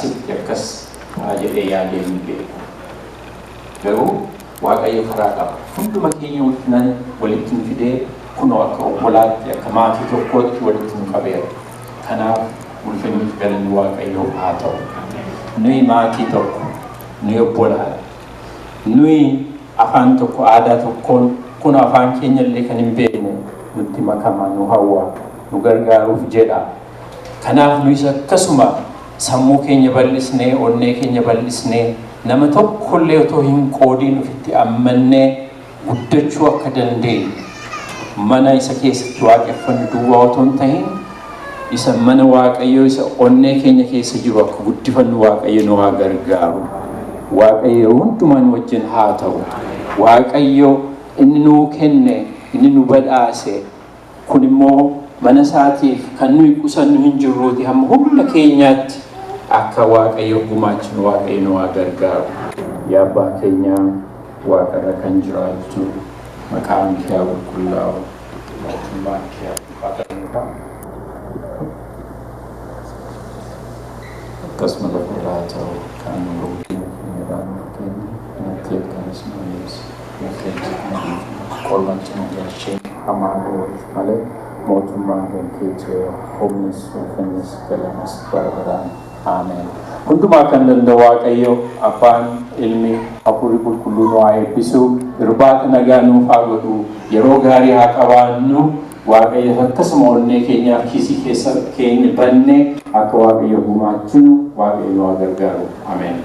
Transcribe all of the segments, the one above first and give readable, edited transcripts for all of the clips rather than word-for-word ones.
Asitti akkas ta'a jedhee yaadee hin beeku. Garuu Waaqayyo karaa qaba. Hunduma keenya walitti nu fidee kunoo akka obbolaatti, akka maatii tokkootti walitti nu qabeera. Kanaaf ulfinni fi galanni Waaqayyoof haa ta'u. Nuyi maatii tokko, nuyi obbolaadha. Nuyi afaan tokko, aadaa tokkoon kun afaan keenya illee kan hin beekne nutti makama, nu hawwa, nu gargaaruuf jedha. Kanaaf nuyis akkasuma sammuu keenya bal'isnee, onnee keenya bal'isnee, nama tokkollee otoo hin qoodiin ofitti ammannee guddachuu akka dandeenyu, mana isa keessatti waaqeffannu duwwaa otoo hin ta'in, isa mana Waaqayyoo isa onnee keenya keessa jiru akka guddifannu Waaqayyo nu haa gargaaru. Waaqayyo hundumaa nu wajjin haa ta'u. Waaqayyo inni nuu kenne, inni nu badhaase, kun immoo mana isaatiif kan nuyi qusannu hin jirruuti, hamma humna keenyaatti akka Waaqayyo gumaachinu Waaqayyo nu haa gargaaru. Yaa Abbaa keenyaa waaqarra kan jiraattu, maqaan kee haa qulqullaa'u, mootummaan kee haa dhufu. Akkasuma lafa irraa haa ta'u. Kan nu keenya irraa nuuf kenni, nutti akkanis nu dhiisi, nu keenya qormatti nu galchee hamaa nu oolchi malee, mootummaan kan keetii, humnis, ulfinnis, galannis bara baraan. Ameen. Hundumaa kan danda'u Waaqayyo Abbaan, Ilmi, Hafuurri Qulqulluun nu haa eebbisu. Irbaata nagaa nuuf haa godhu. Yeroo gaarii haa qabaannu. Waaqayyo akkasuma onnee keenyaaf kiisii keessa keenya banne akka Waaqayyo gumaachinu Waaqayyo nu haa gargaaru. Ameen.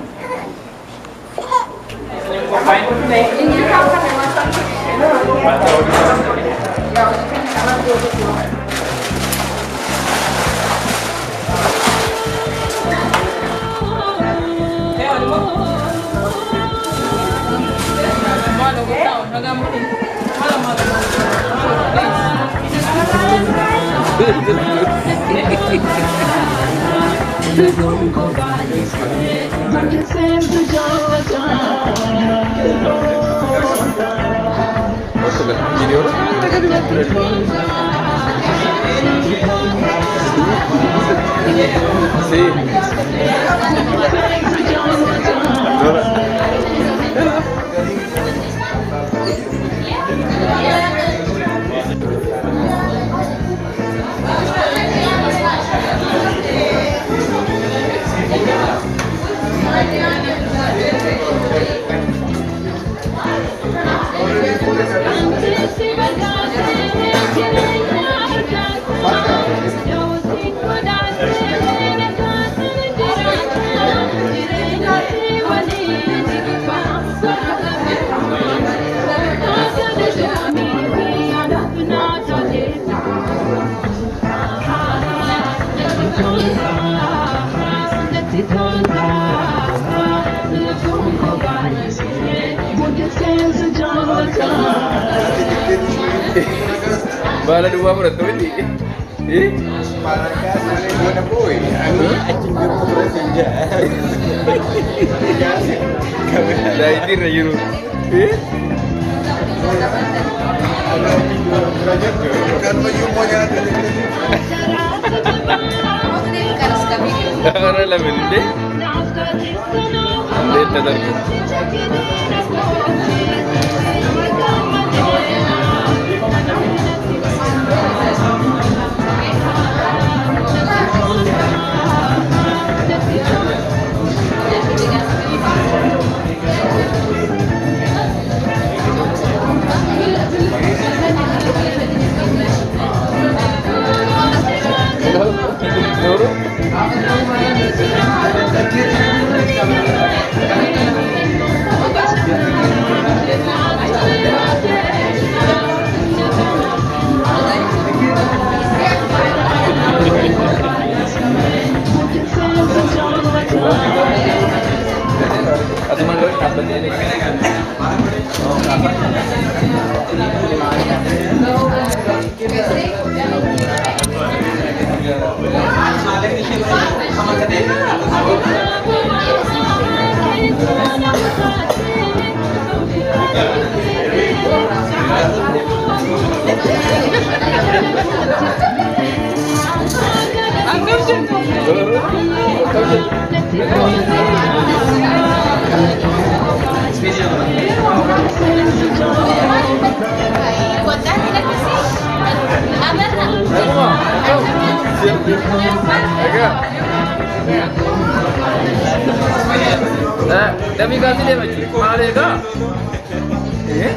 Sí. Baala duwwaa fudhattu miti. Laayitii irra jiru. ኧረ ለምን እንዴ? እንዴት ተደርጎ? ኖሮ Asumaan garuu dhaabbatee. Dami kasi dia macam mana ka? Eh?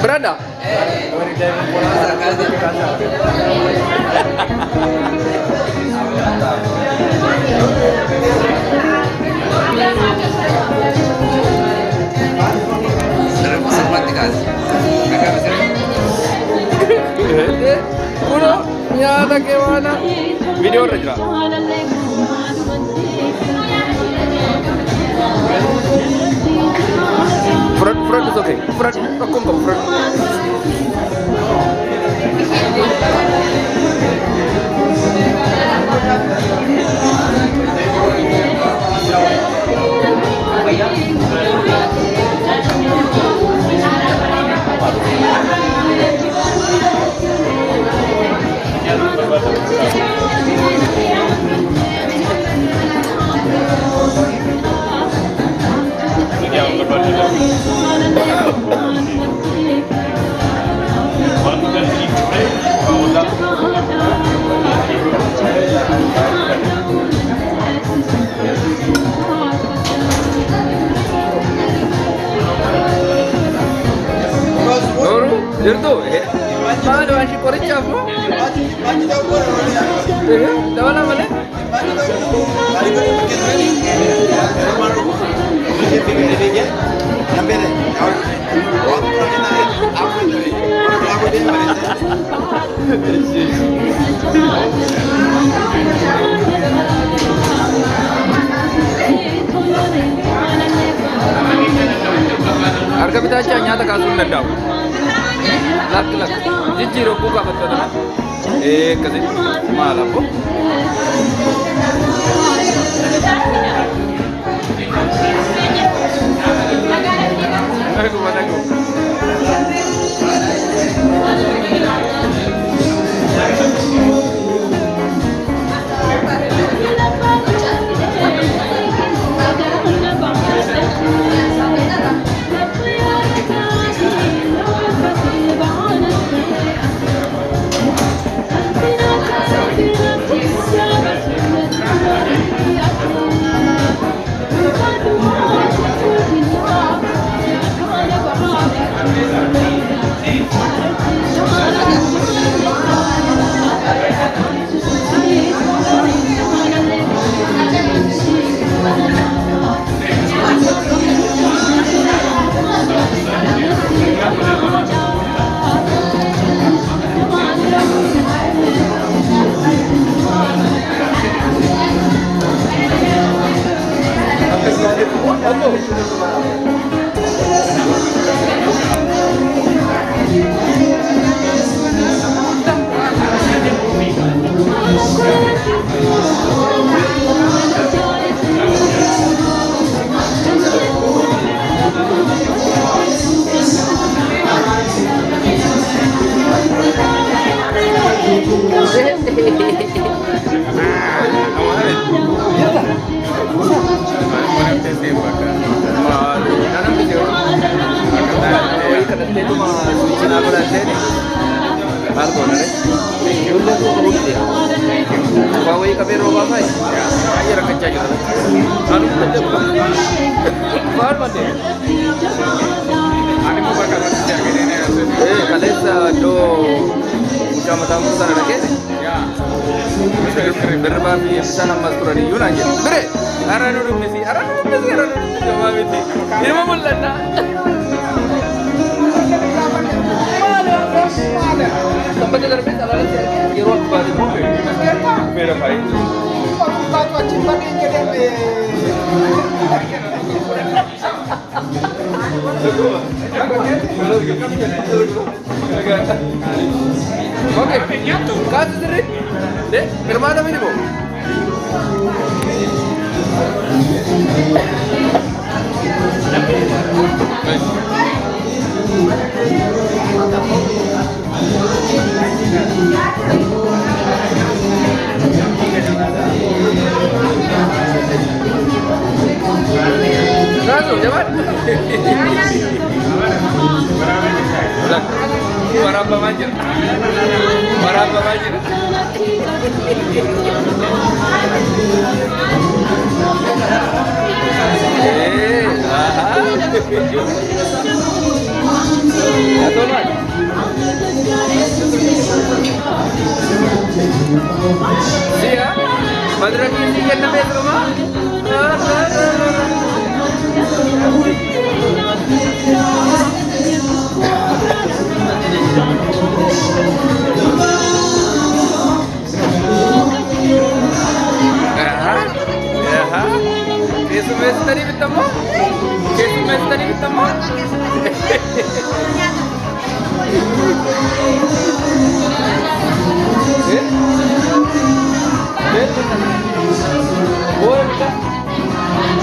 Berada? Uno nyaata kee waana viidiyoo irra jira. Fudhadhu fudhadhu is okay. Fudhadhu rakkoon qabu fudhadhu. Noru, jirtu? Maal waan shi qorichaaf moo? Dabala malee? Harka bitaachaa nyaata kaasuu hin danda'amu. Lakki lakki jijjiiruu ogguu gaafattu kana. Akkasitti maal abbo? Naguma naguma. Nice. Waraabbamaa jira. Waraabbamaa jira. Aha. Yaa maal? Siya? Madraki si kenname jiruma? Aha. Aha. Keessummeessitanii bittamoo? Keessummeessitanii bittamoo? Eh? Eh? Booda bitaa?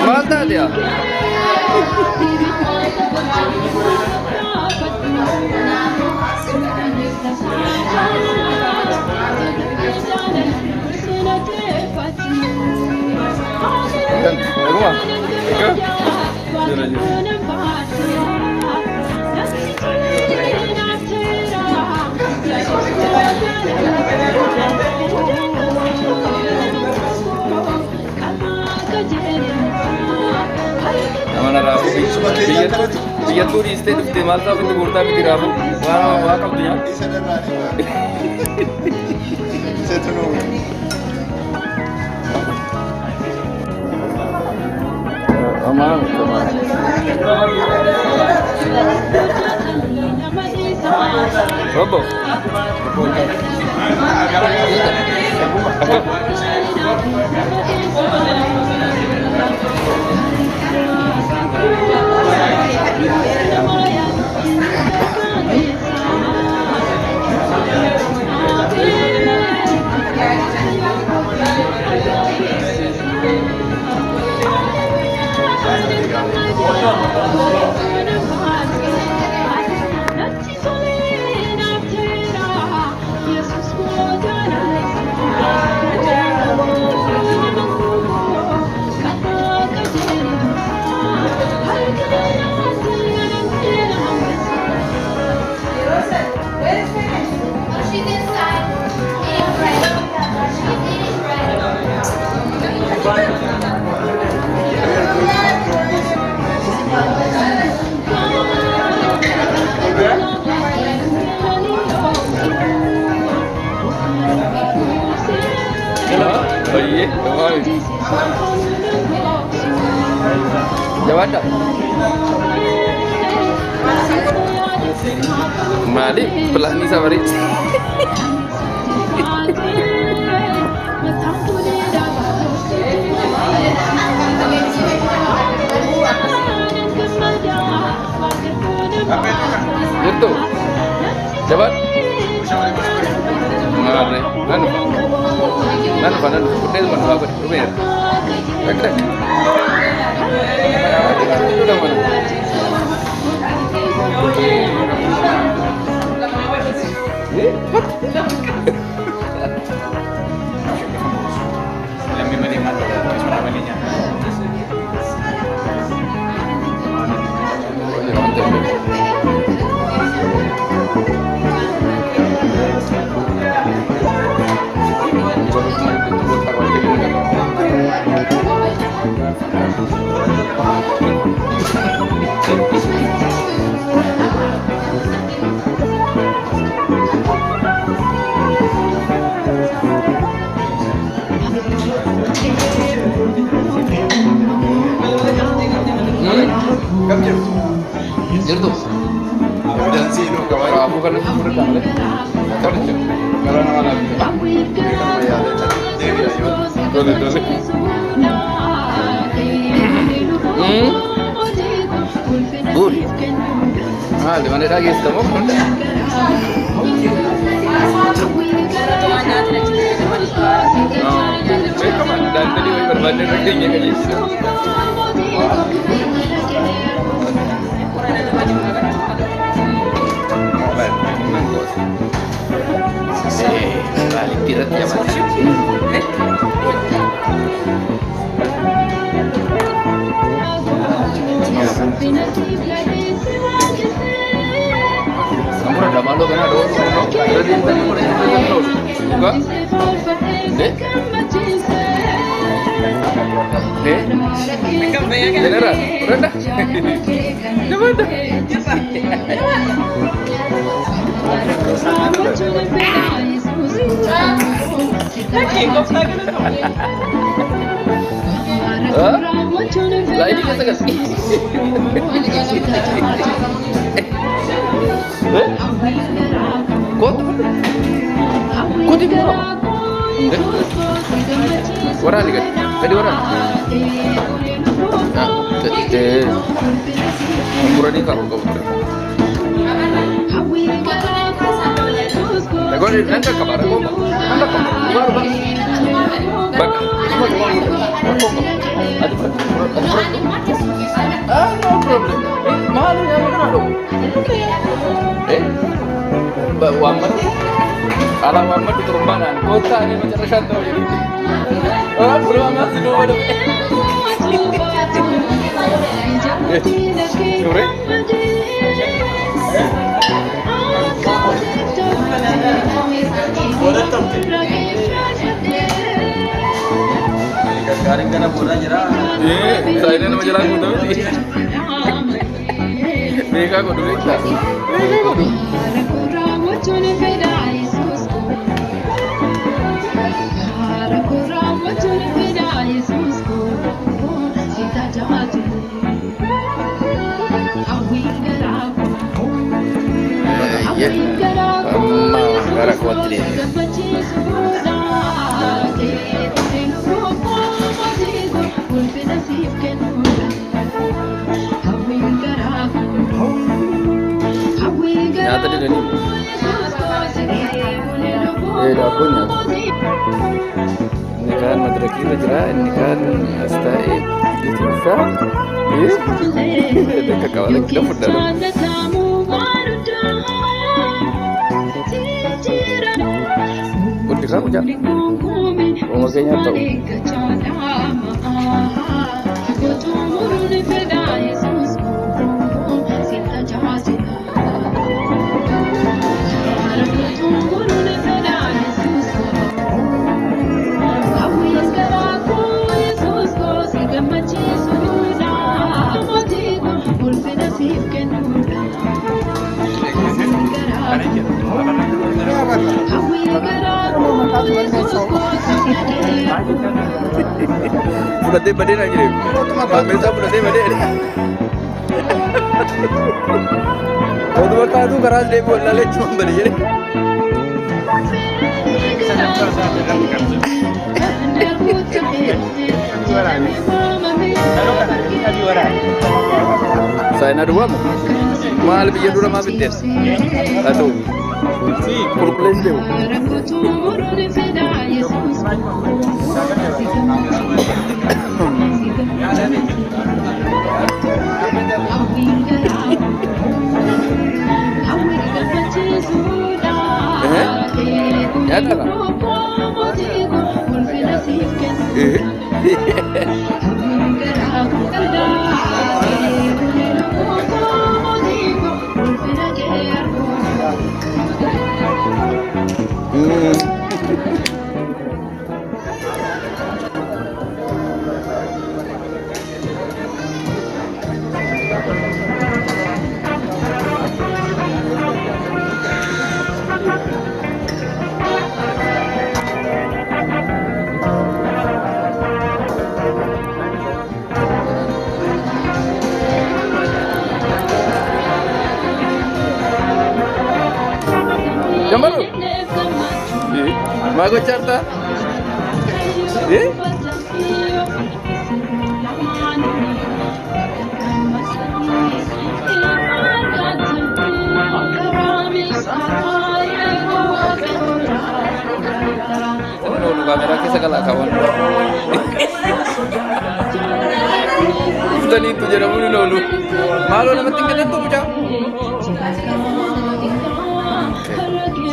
Maal taate yaa? Naguma? Ikaw? Jira jira. Nama raafuu biyyattuu dhiistee dhuftee maal ta'a ofitti guurtaa miti raafuu waan waa qabdu nyaata. Isa irraa Isatu nu Amaa miti amaa. Obbo. She's inside eating bread. She's eating bread. Bayyee amaa miti. Jabaadha. Maali? Pilaanii isaa bareecha. Jirtu? Jabaadha. Maarree. Nan dhufa. Nan dhufa nan dhufa. Fudhee dhuma dhufaa godhe. Dhufeera. Dhaqi dhaqi. Dhudha mana. Lammii malee maal keessumaa malee nyaata. Kam jirtu? Jirtu. Evidensii nuu qabaa. Raafuu kanatti fudhadhaa malee. Tole gara nama laata. Beekama yaadata. Deebi'a yoo. Tole tole. Buuri. Maali mana hidhaa geessita moo kun? Beekama daandii wayii barbaadne irra keenya qajeelchisa. Irratti jabaate. Namurra maaloo kanaa dhoo irra deemtanii mura irra oolu. Dhugaa? Eh? Eh? General, fudhadha. Jabaadha. Lain keessa gal. Eh? Kootu fudhu. Kuti murama. Eh? Waraani gadi. Gadi waraani. Eh. Muranii kaa'u qabu ture. Nagoonni nan qaqqaba rakkoo qabu. Nan qaqqaba. Dhugaa dhugaa. Bakka. Isuma dhugaa rakkoo qabu. Ati fudhadhu. Ati fudhadhu. Ah, no problem. Maal nyaata kana dhugu? Eh? Waammadhu. Alaa waammadhu turumbaadhaan. Koottaa ani macarrashaan ta'u jedhu. Ah, fuula si duuba dhufe. Ture? Gaariin gara boodaa jira. Eh, saayinaa nama jalaa guutaa miti. Beekaa godhu beektaa? Beekaa godhu. Amma gara kootti deebi'e. Nyaata didanii. Eh, daabboon nyaata. Inni kaan madirakii irra jira, inni kaan as taa'ee bittinsaa. Eh, bakka qaba, lakki fudhadha. Guddi kaa mucaa. Uuma keenyaaf ta'u. Fudhatee badee naa jireenya. Maamilli fudhatee badee. Oduma kaatuu karaas deebi'u wallaalee achumaan bade jedhe. Saayinaa duwwaamu maal biyya dura maa bitteen? Haa ta'u qulqulleessi deemu. Nyaata laa? Jambaru. Maal gochaa jirta? Eh? Oolu kaameraa keessa galaa kaawwan. Dhuftaniitu jedhamuun hin oolu. Maaloo namatti hin kennattu mucaa?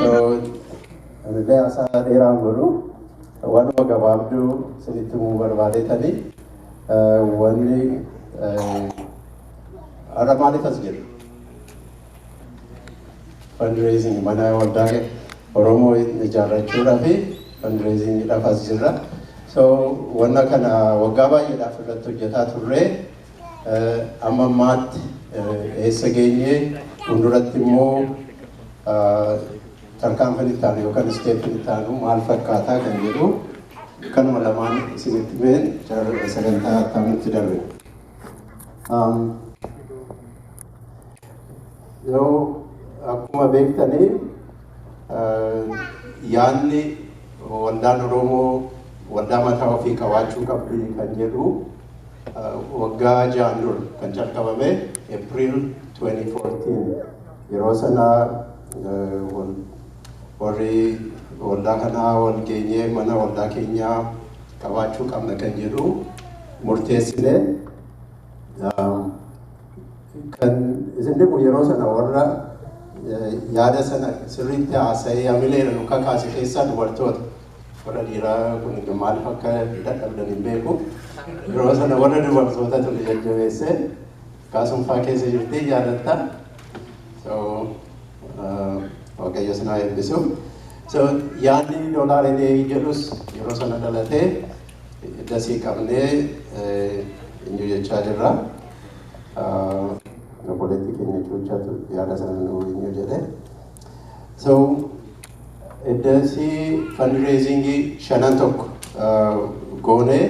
So, I mean, Anillee haasaa dheeraan godhu waanuma gabaabduu isinitti himuu barbaadetanii wanni har'a maaliif as jirra? Fundraising mana waldaa Oromoo ijaarrachuudhaa fi fundraisingidhaaf as jirra. So wanna kana waggaa baay'eedhaaf irratti hojjetaa turre amma ammaatti eessa geenyee fuulduratti immoo tarkaanfiin itti aanu yookaan stepiin itti aanu maal fakkaataa kan jedhu kanuma lamaan isinitti himeen sagantaa itti aanutti darbe. Yoo akkuma beektanii yaadni waldaan Oromoo waldaa mataa ofii qabaachuu qabdu kan jedhu waggaa 6 dura kan calqabame April 2014 yeroo sana warri waldaa kanaa wal geenyee mana waldaa keenyaa qabaachuu qabna kan jedhu murteessine. Kan isin dhibu yeroo sana warra yaada sana sirriitti haasa'ee hamileera nu kakaase keessaa dubartoota. Warra dhiiraa kun maaliif akka dadhabdan hin beeku. Yeroo sana warra dubartoota tun jajjabeesse kaasumfaa keessa jirti yaadatta. So Waaqayyo sinaa eebbisu. So yaadni doolaariin jedhus yeroo sana dhalatee dasii qabnee eenyu jechaa jirra. Obboleettii keenya cuuchaatu yaada sana nu eenyu jedhe. So iddasii fundraisingii shanan tokko goonee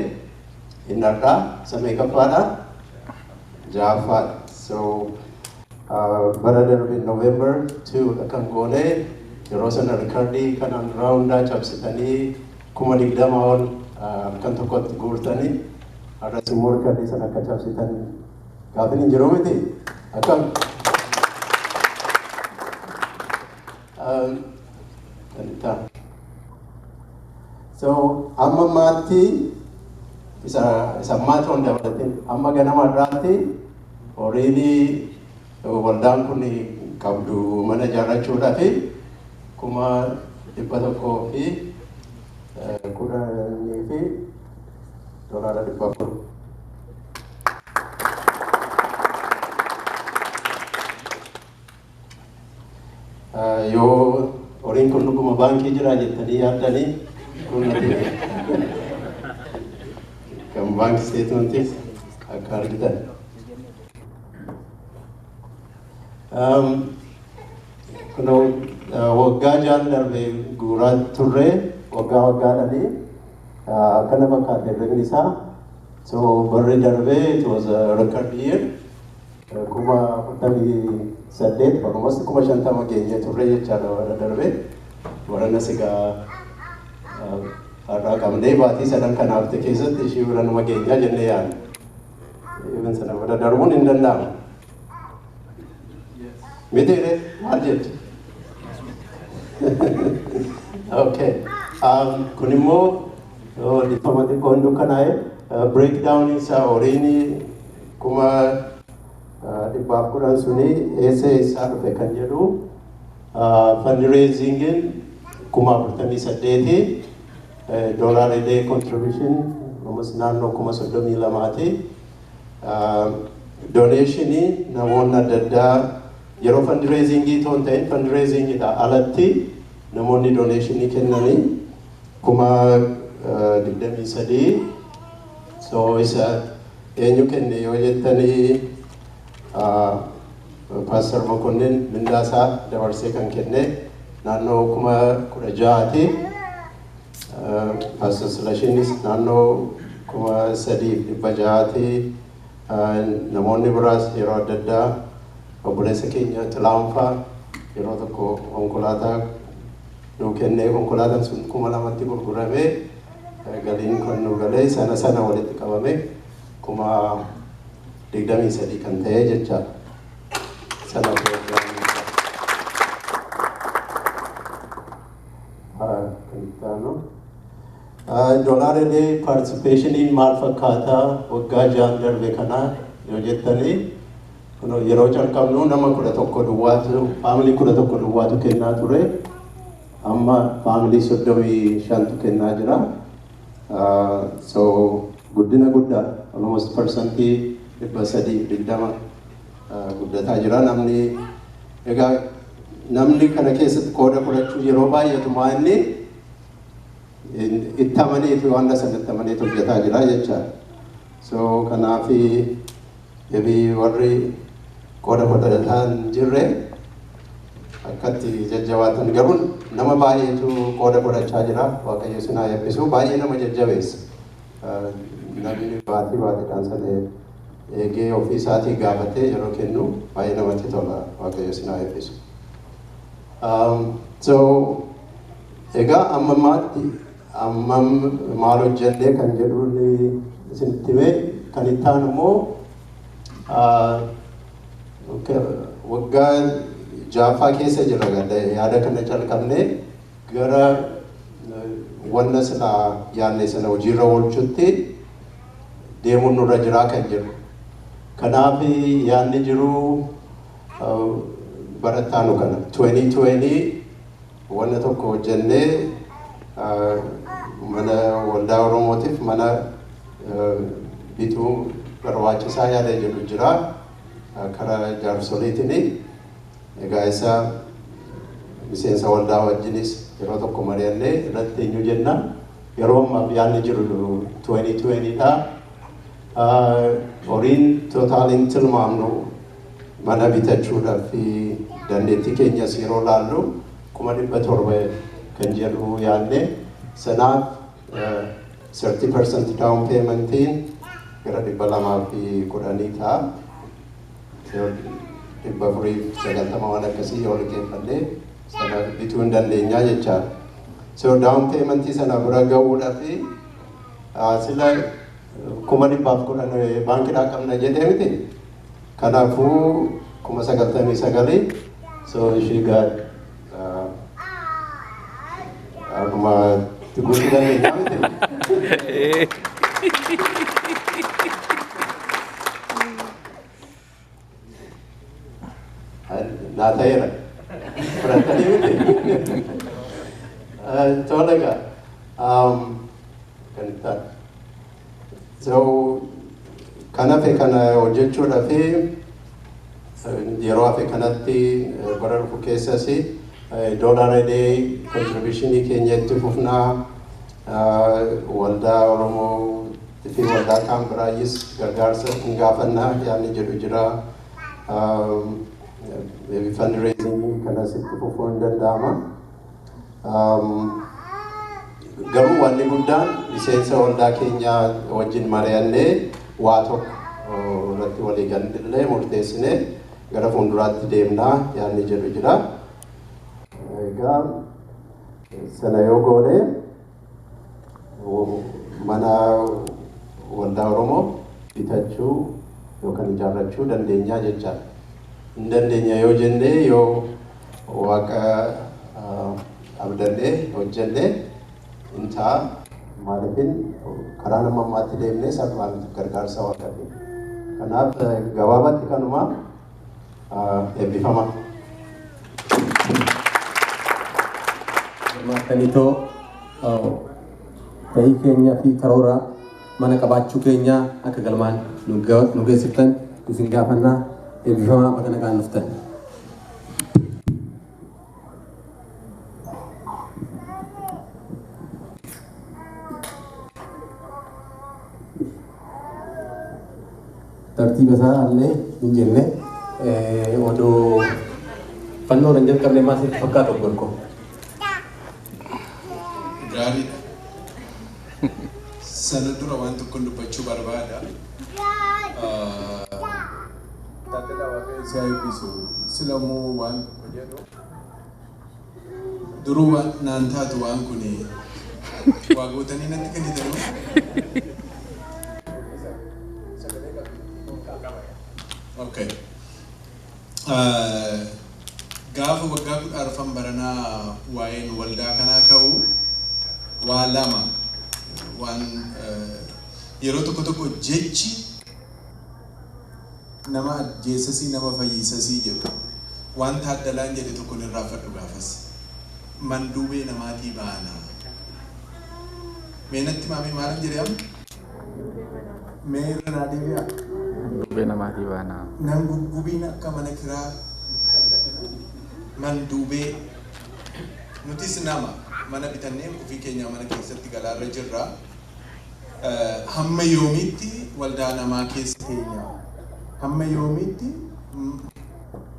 inni har'aa isa meeqaffaadha? 6ffaadha. So bara darbe November 2 kan goonee yeroo sana rikardii kanaan duraa hundaa cabsitanii 20,000 ol halkan tokkotti guurtanii har'as immoo rikardii sana akka cabsitan gaafin hin jiru miti akkam? So amma ammaatti isa ammaa ta'uun dabalateen amma ganama irraatti horiin waldaan kun qabdu mana ijaarrachuudhaa fi 110,000 fi $400. Yoo horiin kun dhuguma baankii jira jettanii yaaddanii kun kan baankii statementis akka argitan. Kunoo waggaa 6 darbe guuraa turre waggaa waggaadhanii akkana fakkaata herregni isaa. So barri darbee it was a record year. 48,000 almost 50,000 geenyee turre jechaadha bara darbee. Warana sigaa har'aa qabnee baatii sadan kanaaf ta'e keessatti ishii bira numa geenyaa jennee yaadna. Even sana bira darbuun hin danda'amu. Miti ree maal jettu? Okay. Kun immoo dhiifama xiqqoon dukkanaa'e breakdown isaa horiin 110,000 suni eessa eessaa dhufe kan jedhu fundraisingin 48,000 dollar a day contribution almost naannoo 32,000 donationii namoonni adda addaa yeroo fundraisingii otoo hin ta'in fundraisingidha alatti namoonni donationii kennanii 23,000. So isa eenyu kenne yoo jettanii Pastor Mokonnin Mindaasaa dabarsee kan kenne naannoo 16,000. Pastor Silashiinis naannoo 3,600. Namoonni biraas yeroo adda addaa obboleessa keenya Xilaanfaa yeroo tokko konkolaataa nuu kennee konkolaataan sun 2,000tti gurguramee galiin kan nu galee sana sana walitti qabame 23,000 kan ta'e jechaadha. Sana Dollar a day participationiin maal fakkaataa waggaa 6 darbe kana yoo jettanii yeroo calqabnu nama 11 duwwaatu faamilii 11 duwwaatu kennaa ture. Amma family 35tu kennaa jira. So guddina guddaa, almost 320% guddataa jira. Namni egaa namni kana keessatti qooda fudhachuu yeroo baay'atu maa inni itti amaneetu waan sana itti amaneetu hojjetaa jira jechaadha. So kanaafi maybe warri qooda fudhataa hin jirre akkatti jajjabaatan, garuu nama baay'eetu qooda fudhachaa jira. Waaqayyo isin haa eebbisu. Baay'ee nama jajjabeessa. Namni baatii baatiidhaan sana eegee ofii isaatii gaafatee yeroo kennu baay'ee namatti tola. Waaqayyo isin haa eebbisu. So egaa amma ammaatti ammam maal hojjennee kan jedhuun isinitti himee, kan itti aanu immoo waggaa jaaffaa keessa jira yaada kana calqabnee gara wanna silaa yaadne sana hojiirra oolchutti deemuun nurra jiraa kan jedhu. Kanaaf yaadni jiru barattaanu kana 2020 wanna tokko hojjennee mana waldaa Oromootiif mana bituu barbaachisaa yaada jedhu jira karaa jaarsoliitiin. Egaa isa miseensa waldaa wajjinis yeroo tokko mari'annee irratti eenyu jenna. Yeroo ammaaf yaadni jiru 2020 dha. Horiin totaliin tilmaamnu mana bitachuudhaaf fi dandeettii keenyas yeroo laallu 700,000 kan jedhu yaadne. Sanaaf 30% down paymentiin gara 210 ta'a. 490 waan akkasii yoo liqeeffannee sana bituu hin dandeenyaa jechaadha. So down paymentii sana bira ga'uudhaaf sila 110,000 baankiidhaa qabna jedhee miti. Kanaafuu 99,000, so ishii gaa akkuma itti guutuu dandeenyaa miti. Naa ta'eera. Fudhatanii miti. Tole egaa. Kan itti aanu. So kan hafe kana hojjechuudhaaf yeroo hafe kanatti bara dhufu keessas dollar a day contributionii keenya itti fufnaa, waldaa Oromoo fi waldaa kaan biraayyis gargaarsa hin gaafannaa yaadni jedhu jira. Maybe fundraising kanas itti fufuu hin danda'ama. Garuu wanni guddaan miseensa waldaa keenyaa wajjin mari'annee waa tokko irratti walii gallee murteessinee gara fuulduraatti deemnaa yaadni jedhu jira. Egaa sana yoo goone mana waldaa Oromoo bitachuu yookaan ijaarrachuu dandeenyaa jechaadha. Hin dandeenya yoo jennee, yoo waaqa abdannee hojjennee hin ta'a. Maaliifin karaa nama ammaatti deemnee salphaa miti gargaarsa waaqaatiin. Kanaaf gabaabatti kanuma, eebbifama. Hirmaattaniitoo ta'ii keenya fi karoora mana qabaachuu keenya akka galmaan nu geessiftan isin gaafannaa, eebbifamaa, bakka nagaan dhuftan. Tartiiba isaa illee hin jenne, odoo fannoo hin jalqabne maal sitti fakkaata, obbolko? Gaariidha. Sana dura waan tokkoon dubbachuu barbaada. Taaddalaa, Waaqayyo si haa eebbisu. Silamuu waan tokko jedhu. Duruu waan naan taatu waan kuni waa gootanii natti kennitanu. Okay. Gaafa waggaa 14 baranaa waa'een waldaa kanaa ka'u waa lama waan yeroo tokko tokko jechi nama ajjeesasii nama fayyisasii jedhu waan Taaddalaan jedhe tokko irraanfadhu gaafas. Manduubee namaatii baana. Mee natti maamii maalan jedhee amma? Mee irra naa deebi'aa? Duubee namaatii baana. Nan guggubiin akka mana kiraa manduubee nutis nama mana bitannee ofii keenya mana keessatti galaarra jirra. Hamma yoomiitti waldaa namaa keessa teenya? Hamma yoomiitti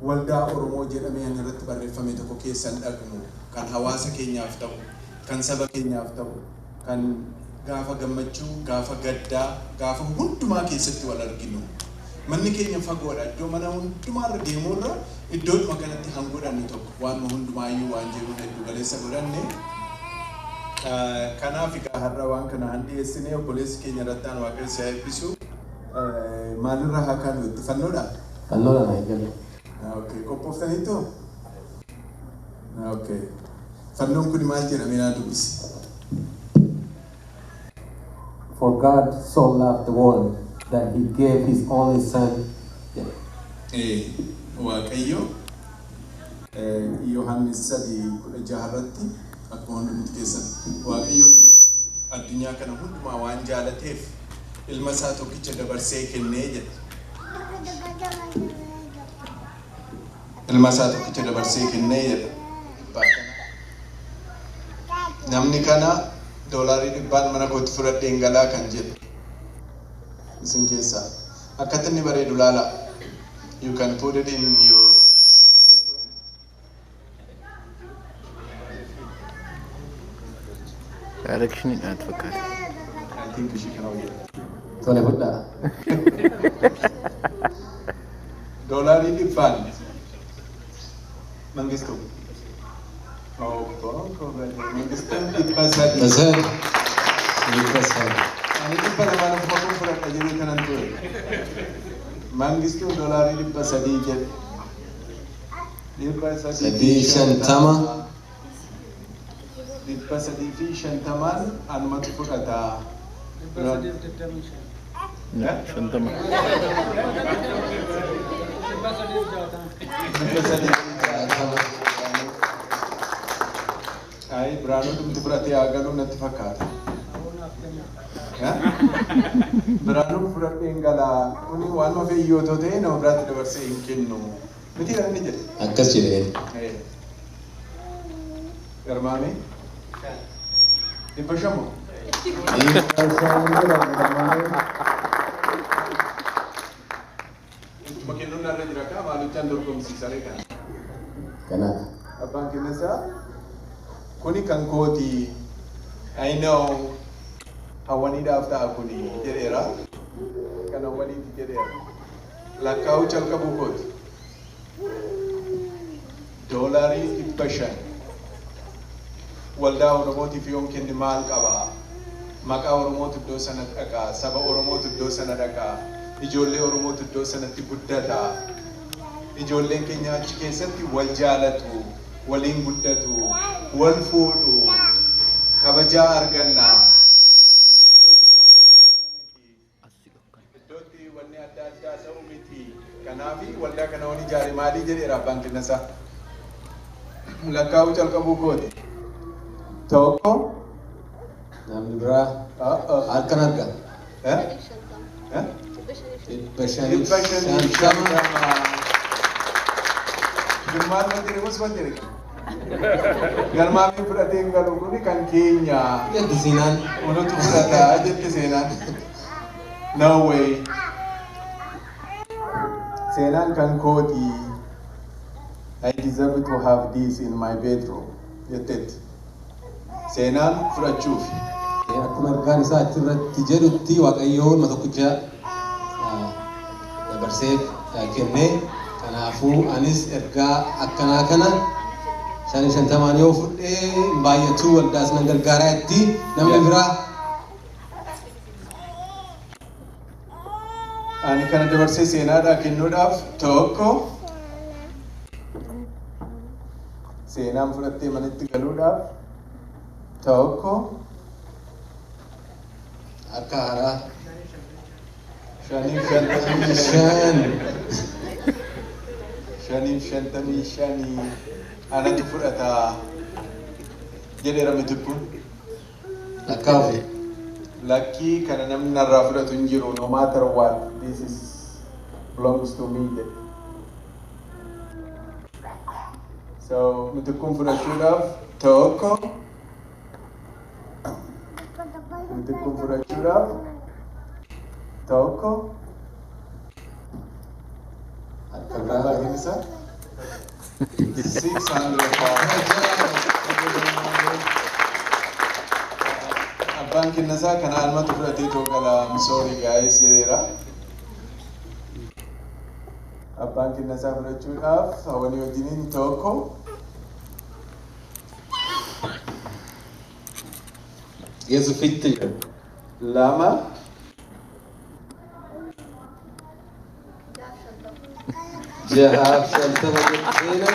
waldaa Oromoo jedhamee an irratti barreeffame tokko keessa hin dhaqnu, kan hawaasa keenyaaf ta'u, kan saba keenyaaf ta'u, kan gaafa gammachuu, gaafa gaddaa, gaafa hundumaa keessatti wal arginu? Manni keenya fagoodha. Iddoo mana hundumaarra deemuurra iddoodhuma kanatti han godhannu tokko waanuma hundumaayyuu waan jedhuun hedduu galeessa godhanne. Kanaaf egaa har'a waan kana han dhiyeessine obboleessi keenya Rattaan Waaqayyo si haa eebbisu. Maalirraa haa kaanu itti fannoodha? Fannoodha na eegalu. Okay, qophooftaniitu? Okay. Fannoon kun maal jedhamee naa dubbisi? For God so loved the world that he gave his only son. Waaqayyo Yohaannis 3:16 irratti akkuma hundumti keessan Waaqayyo addunyaa kana hundumaa waan jaalateef ilma isaa tokkicha dabarsee kennee jedha. Ilma isaa tokkicha dabarsee kennee jedha. Namni kana $100 mana kootti fudhadheen galaa kan jedhu isin keessaa. Akkatti inni bareedu laala. You can put it in your bedroom. Directioniidhaan fakkaata. I think ishii kana hojjeta. Tole fudhaa. $100. Mangistu. Mangistuun 300. Basad. 300. Ani 200 ofuma kun fudhadha jedhee kanan ture. Mangistuun $300 jedhe. 300 350. 350 anumatu fudhata. 50. 360. Ayi Biraanuu dhumti fudhatee haa galuu natti fakkaata. Biraanuu fudhadheen galaa kuni waan fe'ii otoo ta'e nama biraatti dabarsee hin kennu. Miti kan inni jedhe. Akkas jedheen. Garmaamee? 500 moo? 500 jedhama garmaamee. Ittuma kennuun narra jira kaa maalichaan dorgomsiisaree kana. Kanaaf. Abbaan kennisaa kuni kan kooti. I know hawwaniidhaaf ta'a kuni jedheera. Kan hawwaniiti jedheera. Lakkaa'uu calqabuu kooti. $500. Waldaa Oromootiif yoon kenne maal qabaa? Maqaa Oromootu iddoo sana dhaqaa, saba Oromootu iddoo sana dhaqaa, ijoollee Oromootu iddoo sanatti guddataa. Ijoolleen keenya achi keessatti wal jaalatu, waliin guddatu, wal fuudhu, kabajaa arganna. Iddootti kan boontuu ta'u miti. Iddootti wanni adda addaa ta'u miti. Kanaafi waldaa kana wani ijaare maalii jedheera abbaan kennasaa. Lakkaa'uu calqabuu kooti. 1. Namni biraa harkan arga. 550. Girmaan ma jedhe mos ma jedhe? Garmaamii fudhatee hin galu kuni kan keenya. Jette seenaan. Unutu fudhata jette seenaan. No way. Seenaan kan kooti. I deserve to have this in my bedroom. Jetteetti. Seenaan fudhachuuf. Akkuma ergaan isaa achirratti jedhutti Waaqayyoon ilma tokkicha dabarsee kennee kanaafuu anis ergaa akkanaa kana 550 yoo fudhee hin baay'atu waldaas nan gargaaraa itti namni biraa. Ani kana dabarsee seenaadhaa kennuudhaaf 1. Seenaan fudhattee manatti galuudhaaf 1. Harka haaraa. 555. 555. Anatu fudhataa. Jedheera Mitikkuun. Lakkaa'uuf. Lakkii kana namni narraa fudhatu hin jiru, no matter what, this is belongs to me jedhe. So Mitikkuun fudhachuudhaaf tokko, Mitikkuun fudhachuudhaaf tokko, Akka biraa. Baay'een isaa £600. Abbaan kennasaa kana almatu fudhatee too gala, I'm sorry guys jedheera. Abbaan kennasaa fudhachuudhaaf hawwanii wajjiniin tokko, Geessu fitti. lama, 650 jetteena.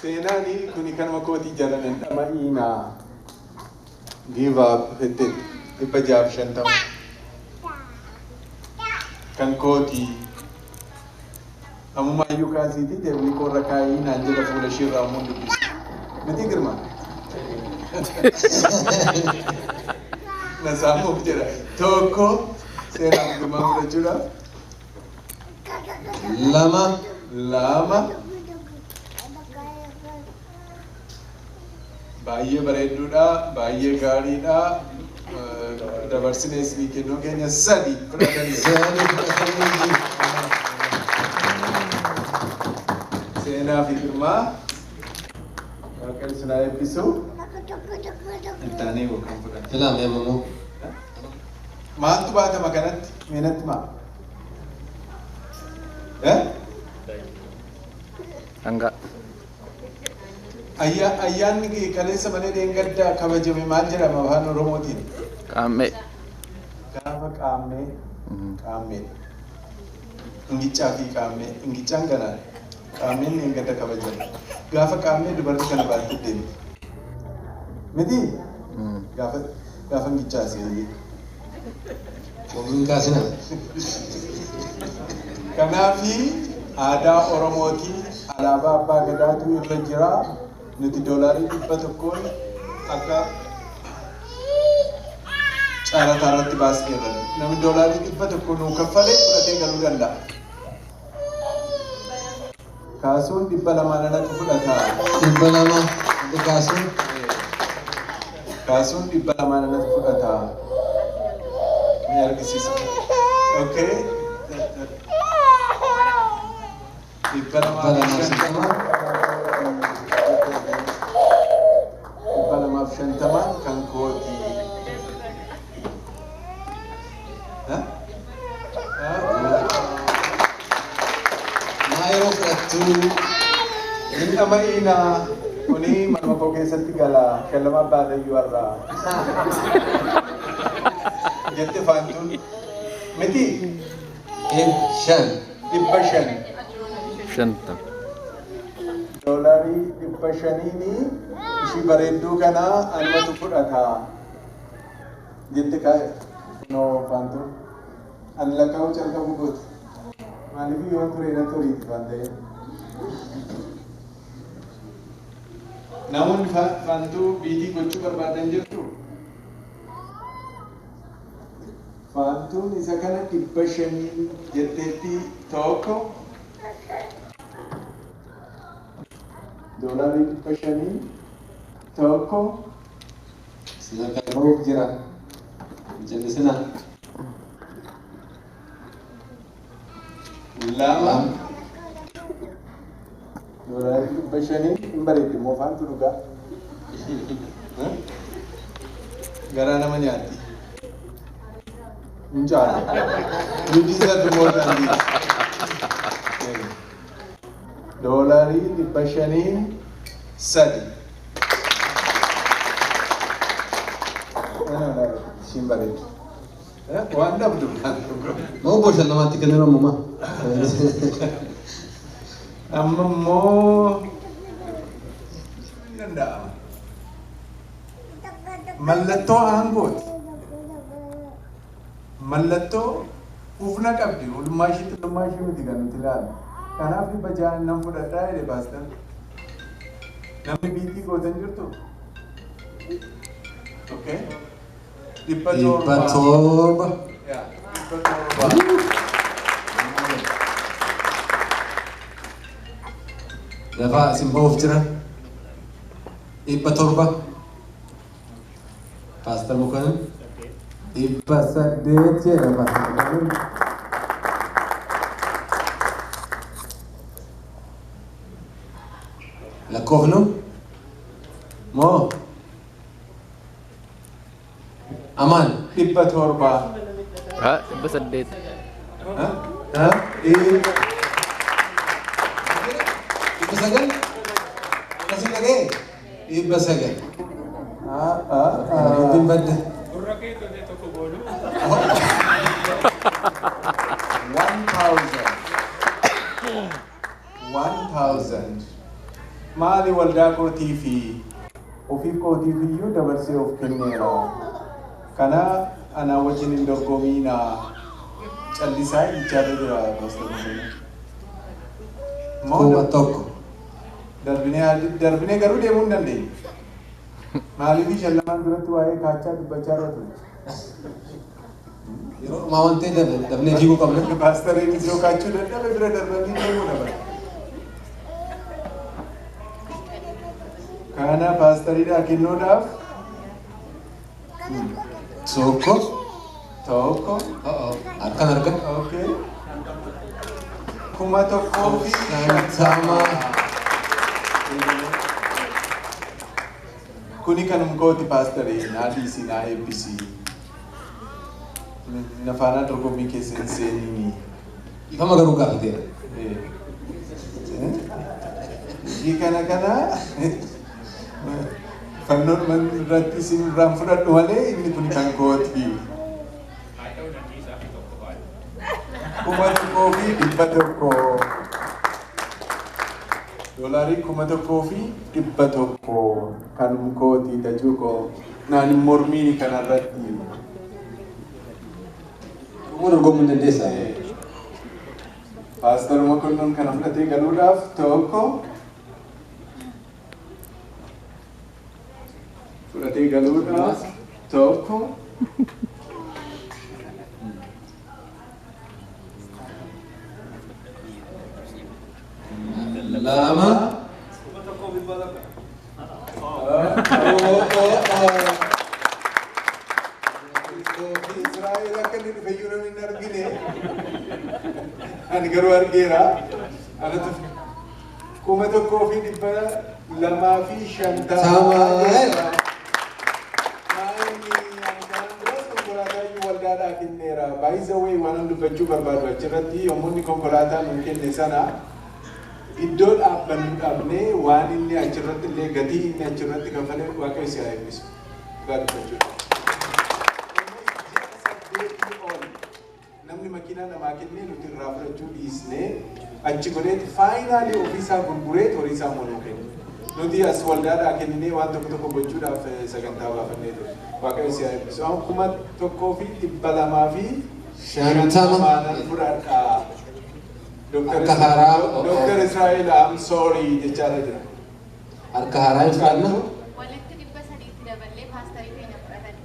Seenaani kuni kanuma kootii jalan dhama'iinaa. Give up jetteetti 650. Kan kootii. Ammumaayyuu kaasiitii teebilii koorra kaayii naan jedha fuula isheerraa immoo dubbisu. Miti Girma? Na saamuuf jedha. Tokko, seenaaf Girmaa fudhachuudhaaf. Lama. Lama. Baay'ee bareedduudha, baay'ee gaariidha. Dabarsinee isinii kennuu keenya sadi fudhatanii. Sadi fudhatanii jiru. Seenaa fi Girmaa Waaqayyo isin haa eebbisu. Intaanee kan fudhatan. Filaame ammoo. Maaltu baatama kanatti? Meenatti maa? Eh? Dhangaa. Ayyaanni kaleessa malee dheengaddaa kabajame maal jedhama afaan Oromootiin? Qaammee. Gaafa qaammee, qaammeedha. Ingicaa fi qaammee. Ingicaan ganaadha. Qaammeen dheengadda kabajame. Gaafa qaammee dubarri kana baattee deemti. Miti? Gaafa ingichaa seeyyee. Wabiin kaasina. Kanaafi aadaa Oromootii alaabaa abbaa gadaatu irra jira. Nuti $100 akka caalataa irratti baasneerra. Namni $100 nuu kaffalee fudhatee galuu danda'a. Kaasuun 200 alatti fudhata. 200 kaasuun. Kaasuun 200 alatti fudhata. Ni argisiisa. Okay. 250. 250 kan kooti. Maa yeroo fudhattu? Hin dhama'iinaa, kuni manuma koo keessatti gala shallama baatayyuu har'aa. Jette faantuun miti. Shan. 500. 50. $500 ishii bareedduu kana anumatu fudhata. Jette kaa'e. No faantuun. Ani lakkaa'uu calqabu gooti. Maaliif yoon ture natti horiiti waan ta'eef. Namoonni faantuu biitii gochuu barbaadan jirtu. Faantuun isa kana 500 jetteetti tokko. $500 tokko. Sadarkaa bahuuf jira. Jallisina. Lama. $500 hin bareeddi immoo faantu dhugaa. Garaa nama nyaatti. Hin caalu. You deserve more than this. $500 sadi. Ishiin bareeddu. Waan dhabdu. Moo obbo Shallamaatti kennuun ammumaa? Amma immoo danda'ama. Mallattoo aangooti. Mallattoo ufna qabdi. Olummaa ishiitti olummaa ishii miti kan nuti ilaallu. Kanaaf 600 nan fudhadhaa jedhe baastan. Namni biitii gootan jirtu? Okay. 700. 700. Yeah, 700. Lafaa isin ba'uuf jira. 700. Paastar Mokonnin. 800 jedha Paastar Mokonnin. Lakkoofnu? Moo? Amaan. 700. 800. Ha? 900? Akkasii dhaga'e? 900. Dubbiin badde. 1,000. 1,000. Maali waldaa kootii fi ofii kootiif iyyuu dabarsee of kenneera. Kana ana wajjin hin dorgomiinaa callisaa jechaarra jira Paastar Mokonnin. 1000. Darbinee garuu deemuu hin dandeenye. Maaliif shallamaan duratti waa'ee kaachaa dubbachaa irra ture. Yeroo dhumaa waan ta'eef dafnee fiiguu qabna. Paastariinis yoo kaachuu dadhabe bira darbanii deemuu dhaban. Kana paastariidhaa kennuudhaaf 1. 1. Harkaan arga. Okay. 1050. Kuni kanum kooti paastarii naa dhiisii naa eebbisii. Na faana dorgommii keessa hin seeniini. Ifama garuu gaafateera. Ishii kana fannoon irratti isin irraan fudhadhu malee inni kun kan kooti. 1100. Doolaarii 1100 kanum kooti tajuu koo naan hin mormiini kanarratti. Dhuguu dorgomuu hin dandeessaa? Paastar Mokonnon kana fudhatee galuudhaaf 1 fudhatee galuudhaaf 1 2. Israa'el akka inni dhufe iyyuu namni hin argine. Ani garuu argeera. Anatu 1250. Konkolaataa iyyuu waldaadhaa kenneera. By the way, waan dubbachuu barbaadu achirratti yommuu inni konkolaataa nuu kenne sana iddoo dhaabbannu dhabnee waan inni achirratti illee gatii inni achirratti kafale Waaqayyo si haa eebbisu. Dhugaa dubbachuudha. Namni makiinaa namaa kennee nuti irraa fudhachuu dhiisnee achi godheeti faayinaalii ofiisaa gurguree horii isaa immoo kenne. Nuti as waldaadhaa kenninee waan tokko tokko gochuudhaaf sagantaa baafannee ture. Waaqayyo si haa eebbisu. Amma 1250 fudhadhaa. Harka haaraa. Dr. Israel, I'm sorry jechaarra jira. Harka haaraa hin fudhanna. Walitti 300 daballee paastarii keenya fudhatan.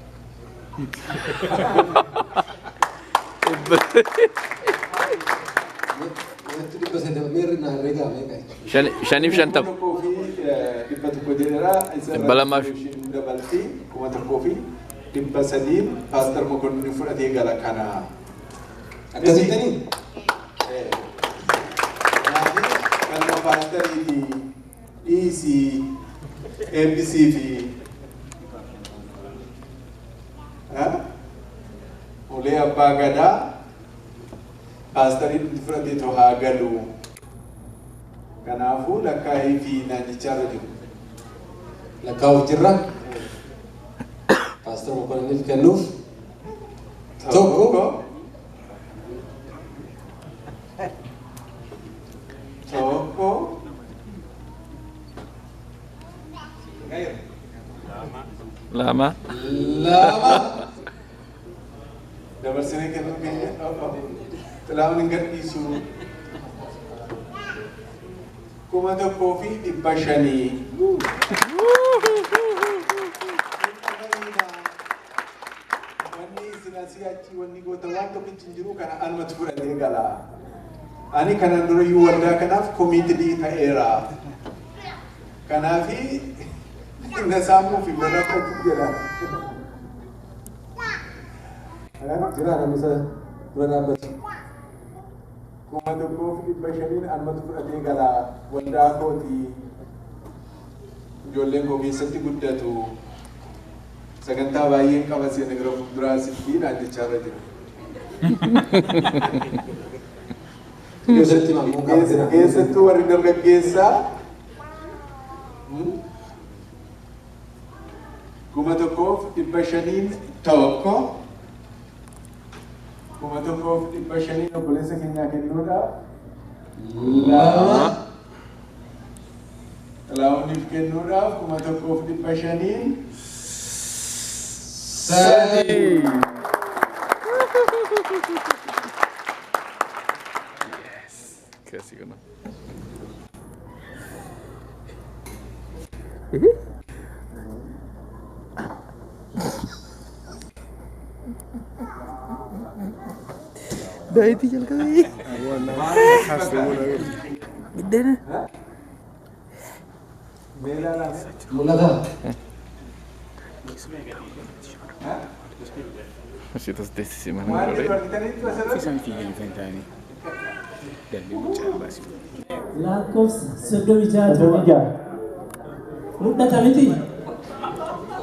Walitti 300 meerri na herreegaa meeqa? 150. 1100 jedheera. 200. Dabaltii 1300 Paastar Mokonnin fudhatee gala kana. Akkasittanii? Kanuma paastariiti dhiisii eebbisii fi ulee abbaa gadaa paastariin fudhatee too haa galu. Kanaafuu lakkaa'ee fi naannichaarra jiru. Lakkaa'uuf jirra. Paastar Mokonninif kennuuf. 1. 1. 2. 2. Dabarsinee kennuu keenya xilaawwan hin gadhiisu. 1500. Wanni isin asii achi wanni goota waan tokkichi hin jiru kana anumatu fudhatee gala. Ani kanan durayyuu waldaa kanaaf committed ta'eera. Kanaafi na saamuuf hin rakkatu jedha. Jira namni isa dura dhaabbatu. 1500 anumatu fudhatee gala waldaa kooti. Ijoolleen koo keessatti guddatu. Sagantaa baay'een qaba seena gara fuulduraa sitti naan jechaa irra jira. Keessatti maamuu qabdina. Keessattuu warri dargaggeessaa 1500 tokko 1500 obboleessa keenyaa kennuudhaaf lama Xalaawuniif kennuudhaaf 1500 sadi. Kasi kana. Daayitii jalqabee. Biddeena. Mul'ata. Asitti teessisi mana Maal godhee. jedhu argitaniitu asirratti? Lakkoofsa 36 Mul'ata miti.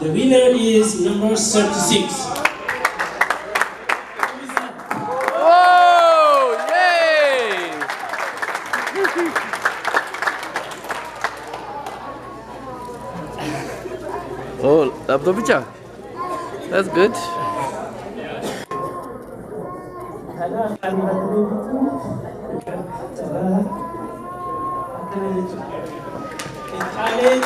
The winner is number 36. Oh, yay! Oh, laptopicha. That's good. Kanaaf kan fudhatanii bitu carraa akkana jechuudha. Caalee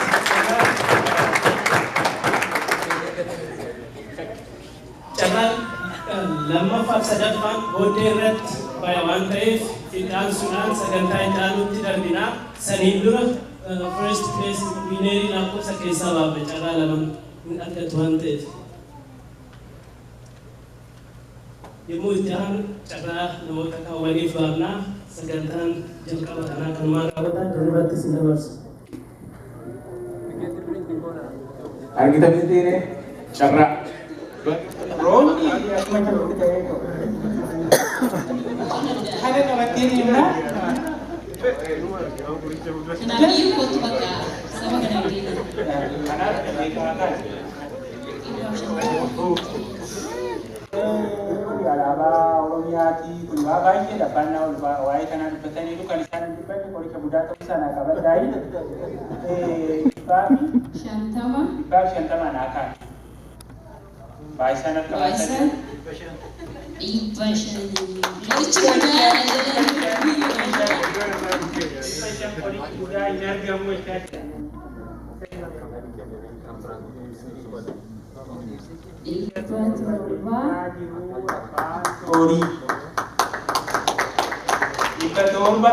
carraan lammaffaa fi sadaffaan booddee irratti baya waan ta'eef itti sagantaa itti aanutti darbinaa. Saniin dura first place winnerii lakkoofsa keessaa baafne carraa lama hin argatu waan ta'eef. Yommuu itti aanu carraa namoota kaawwaniif baafnaa sagantaan jalqaba kanaa kanumaan raawwataa dirribatti si dabarsu. Argitanii dhiiree carraa. Roobni akkuma jiru ta'ee kana qabattee deemna. Kanaafuu kootu bakka saba kana waliin. Kanaaf beekamaa kaase. Kun alaabaa Oromiyaati. Kun waa baay'eedha. Abbaan ol waa'ee kanaa dubbataniiru kan isaan hin dubbanne qoricha budaa ta'uu sana qabadhaayi. Dhibbaa fi 50. 150 naa kaa'e. Baay'isaan akka Baay'isaan 500. Qorichi budaa 500 qorichi budaa hin argamu jechaa jira. 700. Horii. 700. Dhibba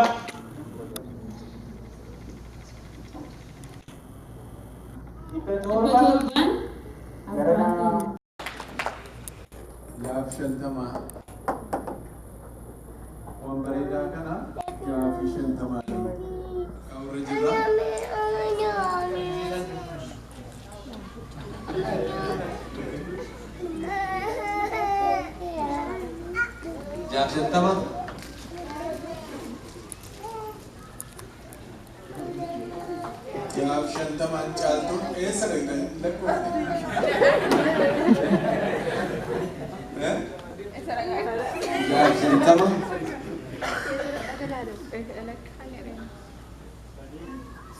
Dhibba torba. torbaan Gara abbaan 650. Waan bareedaa kana 650 kaawurra jirra. 650. 650 caaltuun eessa dhaqxan lakkoofne? Eh? 650.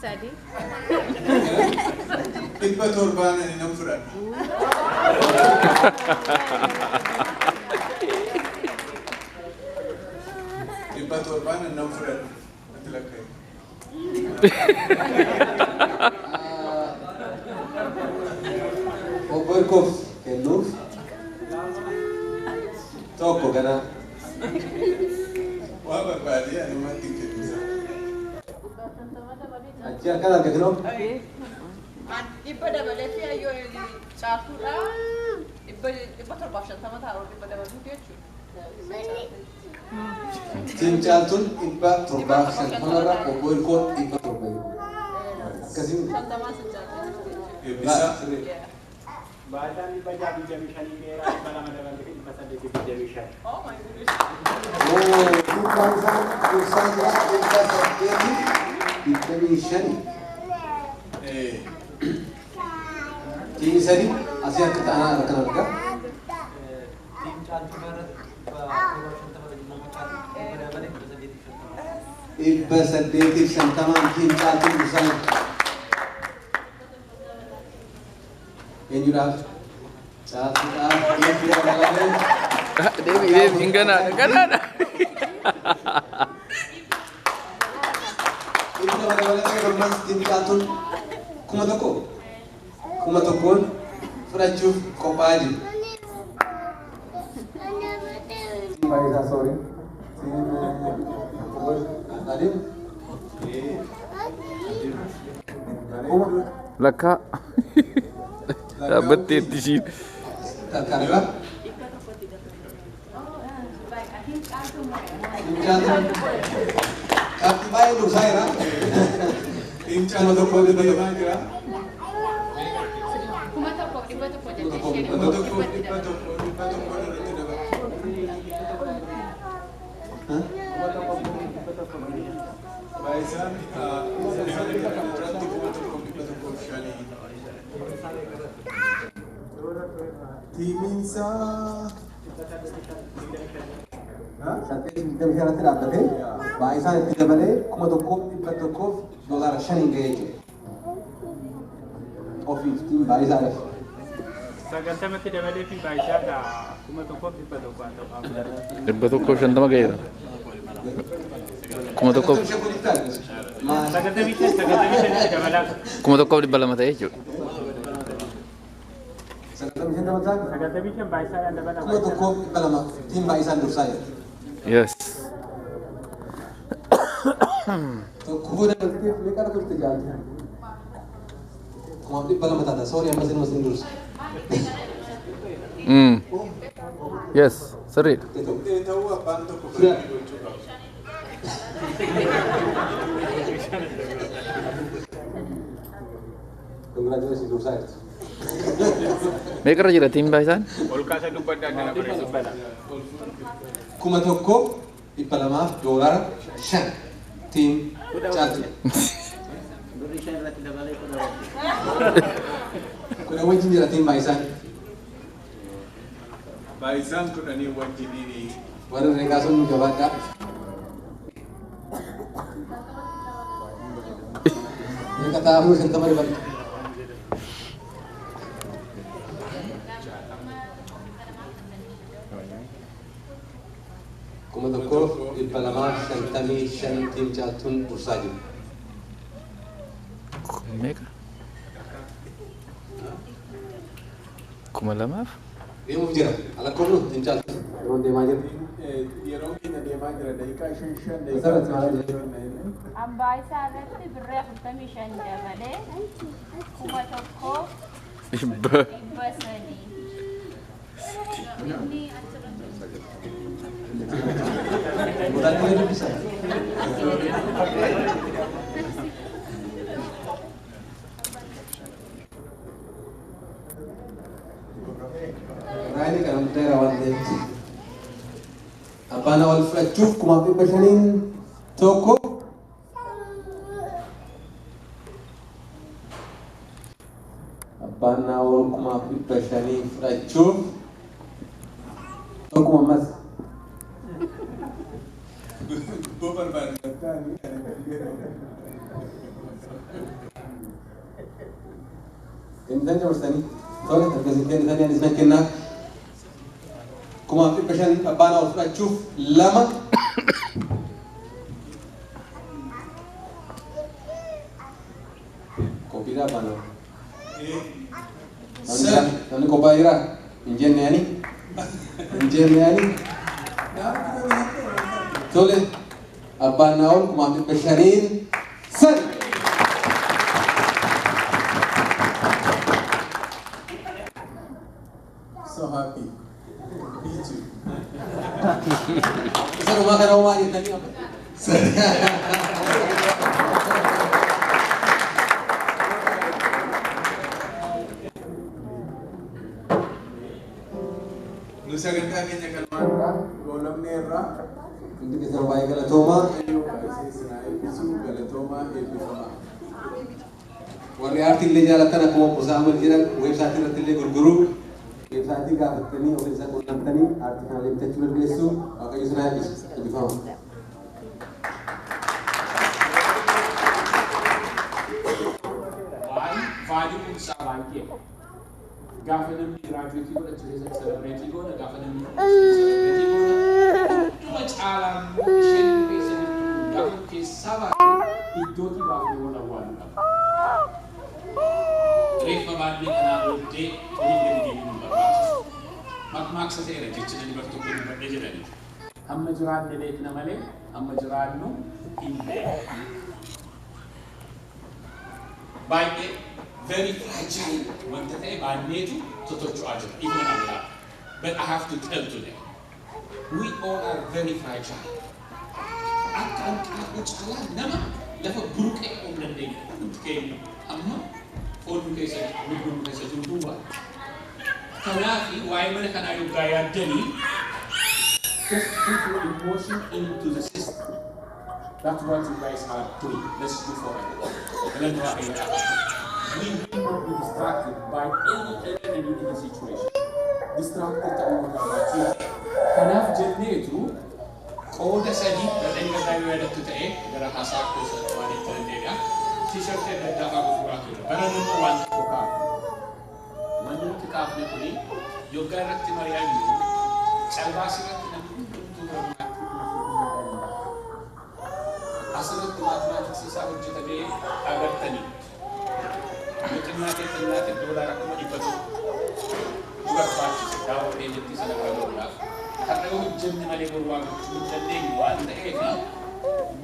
Sadi. 700 ani nan fudhadha. 700 ani nan fudhadha. Ati lakkaa'e. Obbo Hirkoof kennuuf tokko gana. Waa barbaadee anumatti hin kennu. Achi harkaan argatinoo? Dhibba dabalee fi hayyoo caaltuudha. 750 ta'a dhibba dabaluuf jechuudha. Team Caaltuun 750 irra obbo Hirkoon 700. Akkasiin. Shantamaa sin caaltuu jirti jechuudha. Eebbisaa. Baay'isaan 625 dheeraa 200 dabalee 825. Oh my goodness. Oh, Team Baay'isaa dursaa jira 825. Team sadi asii akka ta'an harka argaa. Team Caaltuu irratti 750 dabalee 850. 850n Team Caaltuun dursaa jira. Eenyudhaaf? Caaltuudhaaf dhibbi dabalamee. Deebi deebi hin ganaadha ganaadha. Dhibbi lama dabalatee gormas Team Caaltuun 1000 1000n fudhachuuf qophaa'aa jiru. Team Baay'isaa, sorry. Team Adeem. Kuma. Lakkaa. Dhaabbatteetti ishiin. Takka argaa. Team Caaltuun qabxii baay'ee dursaa jira. Team Caaltuun deemaa jira. 1100 jettee isheen 1100 100 irratti dabala. Baay'isaan irratti 1105. Tiimiinsaa 825 irratti dhaabbatee baay'isaan itti dabalee 1100f $5n ga'ee jechuudha. Ofiif team baay'isaadhaaf. 90tti dabalee fi baay'isaadha 1100 haa ta'u. 150 ga'eera. 1000. 95 95tti dabalaa. 1200 ta'e jechuudha. 95 dabalataan. 95 baay'isaadhaan dabalaa. 1200 team baay'isaan dursaa jira. Yes. Tokko dabaltee meeqa turte jaalti? 1200 taata. Sorry, ammas ilma sin dursa. Yes, sirriidha. Ta'uu abbaan tokko fudhanii gochuu qaba. Congratulations, dursaa jirtu. Meeqarra jira team baay'isaan? Ol kaasa dubbaddaa kana bareedu. 1200f $5 team Caaltu. Birri shan irratti dabalee kudha 10 wajjin jira team baay'isaan. Baay'isaan 10 wajjiniini. Warra reegaa sun jabaadhaa. Meeqa ta'a ammoo 50 dabalta. 1255 team Caaltuun dursaa jiru. Meeqa? 2000f? Deemuuf jira. Alakkoofnu team Caaltuun. Yeroon deemaa jira. Yeroon keenya deemaa jira. Daqiiqaa shan shan. Asirratti maal jira? Ambaa isaa irratti birrii 45 dabalee 1300. Inni achirratti. Mudaan dubbisa. Raayini kana muddaa waan ta'eef. Abbaan wal fudhachuuf 5,500n tokko. Abbaan wal 5,500n fudhachuuf tokkuma ammas. Gubboo barbaadu. Kennitan dabarsanii tole akkasii kennitanii anis nan kennaaf. 5,500 abbaan wal fudhachuuf lama. Qophiidha abbaan wal. Namni qophaa'ee jiraa? Hin jenne ani. Hin jenne ani. Tole abbaan naa'ol 5,500n sadi. kennitanii amma. Nu sagantaa keenya galmaarraa goolamneerraa. Hundi keessan baay'ee galatoomaa. Eebbisuu galatoomaa eebbifamaa. Warri aartii illee jaalatan akkuma obbo Saamu'eel jedhan weebsaayitii irratti illee gurguruu weebsaayitii gaafattanii ofii isaa quunnamtanii aartii kana illee bitachuu dandeessu. Waaqayyo isin haa eebbisu. Eebbifamaa. Waan vaaliiwwan isaa baay'ee gaafa namni giraajuweetii godhachu keessatti selebireetii goona, gaafa namni selebireetii goona, hunduma caalaa immoo isheen keessa jirtu kun gaafa keessaa baate iddootii baafnee wal awwaaluu qaba. Reeffa baannee kanaa booddee olii gadi deemuu nu barbaachisu. Maqmaaqsa ta'eera jecha namni bar tokko dubbadhee jedhani. Hamma jiraanne beekna malee hamma jiraannu hin beeknu. Baay'ee very fragile wanta ta'e baanneetu totocho'aa jira. Even I'm. But I have to tell today. We all are very fragile. Akka hanqaaquu caalaa nama lafa buruqee qabu dandeenya. Hundi keenya amma foon nu keessa lubbuun nu keessa jiru duwwaa. Kanaafi waa'ee mana kanaa yoggaa yaaddanii, just put your emotion into the system. That's what you guys are doing. Let's do for it. Galanni Waaqayyoodhaaf. We will not be distracted by any situation. Distracted ta'uu nu barbaachisu. Kanaaf jenneetu qooda sadii dhadheen gaddaa yoo yaadattu ta'e gara haasaa kuusa waan itti dandeedha. Tiishartii adda addaa fa'aa gurguraa ture. Bara immoo waan tokko kaafne. Wanni nuti kaafne kuni yoggaa irratti mari'annu calbaas irratti namni hundumtuu hirmaachuu hin danda'a. Asirratti maatimaatiksii isaa hojjetamee agartanii. Yoo xinnaatee xinnaate $100,000 nu barbaachise daawwa keenyatti sana bira gahuudhaaf. Har'a yoo hojjenne malee boru waa gochuu hin dandeenyu waan ta'eef,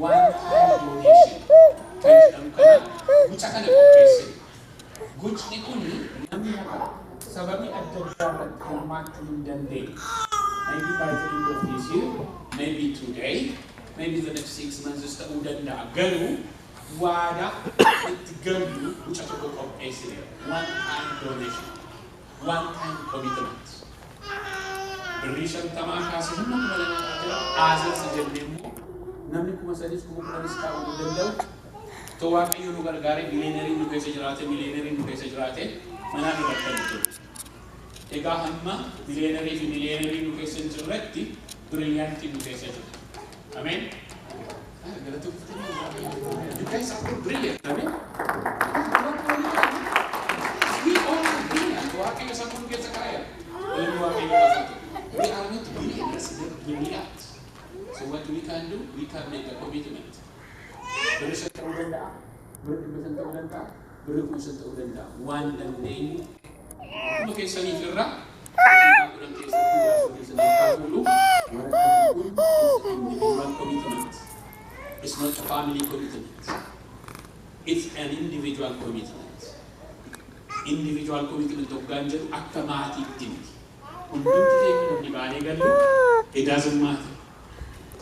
one time donation kan jedhamu kana guca kana qopheessine. Gucni kun namni haqa sababii adda addaa irratti hirmaachuu hin dandeenye. Maybe by the end of this year, maybe today, maybe the next 6 months ta'uu danda'a. Garuu waadaa itti gallu guca tokko qopheessineera. One time donation, one time commitment. Birrii 50 kaasee hamma 2000 jira. Aasirsa jennee immoo namni 3000s 10,000s kaa'uu ni danda'u. Too Waaqayyo nu gargaaree miliyeeneriin nu keessa jiraate, miliyeeneriin nu keessa jiraate manaan irratti kan jiru. Egaa hamma miliyeenerii fi miliyeenerii nu keessa hin jirretti brilliantiin nu keessa jiru. Ameen. You guys are all brilliant. Ameen. We all are brilliant. Waaqayyo sammuu nu keessa kaa'eera. Galanni Waaqayyo laafatu. We are not billionaires, we are brilliant. So what we can do, we can make a commitment. Birri 5 ta'uu danda'a, birri 500 ta'uu danda'a, birri 5,000 ta'uu danda'a. Waan dandeenyu hunduma keessaniif irraa 10 keessatti jaarsa keessaniif haa fuudhu. Waraqaan kun is individual commitment. It's not a family commitment. It's an individual commitment. Individual commitment hoggaan jedhu akka maatiitti miti. Hundumti keenya namni baanee gallu, it doesn't matter.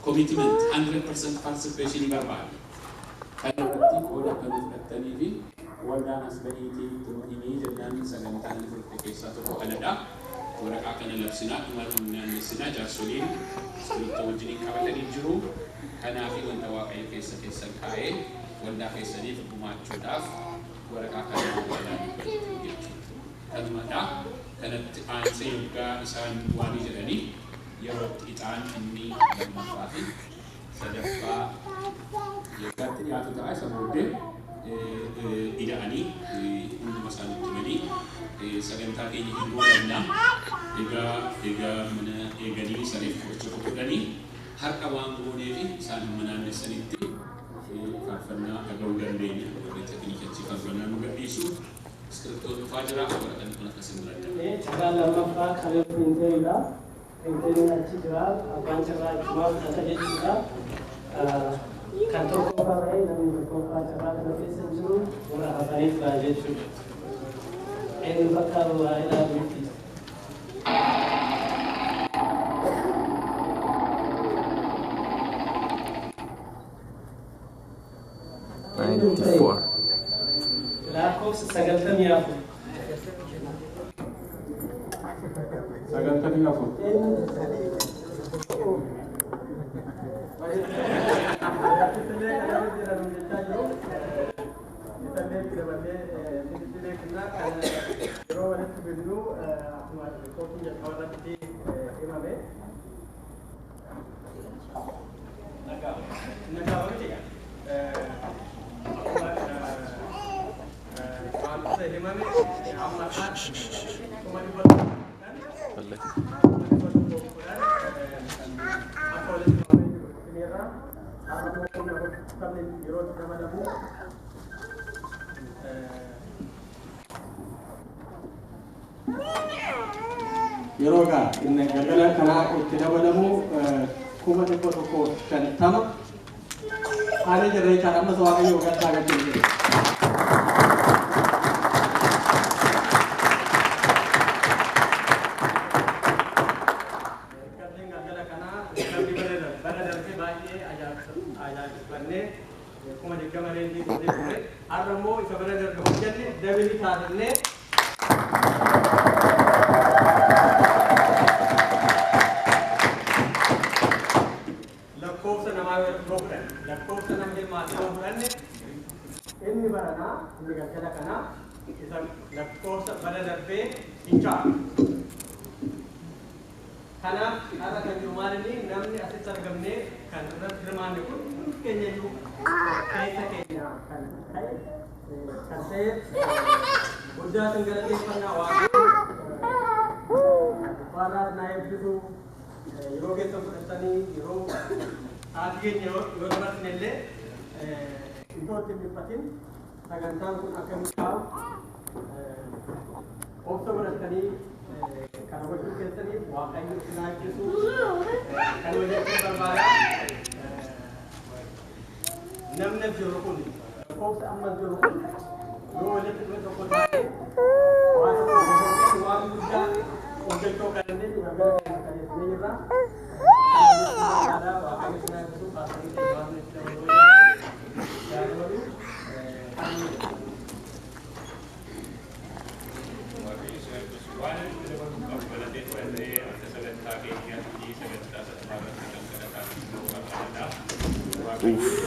Commitment, 100% participation barbaada. Kana irratti qooda akka nuuf fudhattanii fi waldaan as bahiitii himii jennaan sagantaan inni fudhatte keessaa tokko kanadha. Waraqaa kana labsinaa, dhuma naannessinaa, jaarsoliin iskiriiptoo wajjiniin qabatanii jiru. Kanaafi wanta Waaqayyo keessa keessan kaa'ee waldaa keessaniif gumaachuudhaaf waraqaa kana waldaa galchu jechuudha. Kanumadha. Kanatti aansee yoggaa isaan waan jedhanii yerootti ixaan inni lammaffaa fi sadaffaa yoggaatti dhiyaatu ta'a. Isa booddee ida'anii hunduma isaanitti himanii sagantaa keenya hin goolabna. Egaa mana eeganii saniif qoricha fudhanii har'a waan goonee fi isaan hamma naannessanitti faarfannaa dhaga'uu dandeenya. Warri tekniikachi faarfannaa nu gadhiisu. Iskiriptoon dhufaa jira. Waraqaan kun akkasin bira. Carraa lammaffaa qabee piriinteriidha. Piriinteriin achi jira. Abbaan carraa achumaa fudhata jechuudha. Kan tokkoffaa ta'e, namni tokkoffaa carraa kana keessa jiru warra hafaniif ba'a jechuudha. Eenyu fakkaatu waa ilaaluuti. 94. Yeroo walitti fidnu akkuma riippoortiin jalqaba irratti himame. Nagaama miti akkuma himame amma 110,000 akka walitti qabamee jiru isinirraa amma 40,000 yeroo itti dabalamu yeroo egaa inni galgala kanaa itti dabalamu 150,000 haala jirra jechaadha. Ammas Waaqayyo galata agarsiisa. Riikardiin galgala kanaa riikardii bara darbee baay'ee ajaa'ibsiifannee 20,000 reenjii goonee ture. Har'a immoo isa bara darbe hojjenne dabilii taasifnee lakkoofsa namaa yoo fudhanne lakkoofsa nama hirmaate yoo fudhanne inni baranaa inni galgala kanaa isa lakkoofsa bara darbee hin caalu. Kanaaf har'a kan jiru maal inni namni asitti argamnee kan irratti hirmaanne kun hundi keenya iyyuu keessa keenya kan ta'e kan ta'e guddaa kan galateeffannaa Waaqayyo gubbaarraas naa eebbisu yeroo keessan fudhatanii yeroo haati keenya yoo dabarsine illee iddoo itti hin dhiphatin sagantaan kun akka milkaa'u obsa godhatanii kana gochuu keessaniif Waaqayyo isin haa eebbisu kan hojjechuu barbaada. Namni as jiru kun lakkoofsa amma as jiru kun yoo walitti dhufe tokko ta'e waan waan guddaa hojjechuu kan dandeenyu galgala keenya kaneessinee jirra. Waaqayyo isin haa eebbisu paastanii keenya waan itti dabaluu dabalu Waan itti dabaluu qabu galateeffannee akka sagantaa keenyaatti sagantaa sadaffaarratti kan kadhataa jiru akka kanadha. Waaqayyo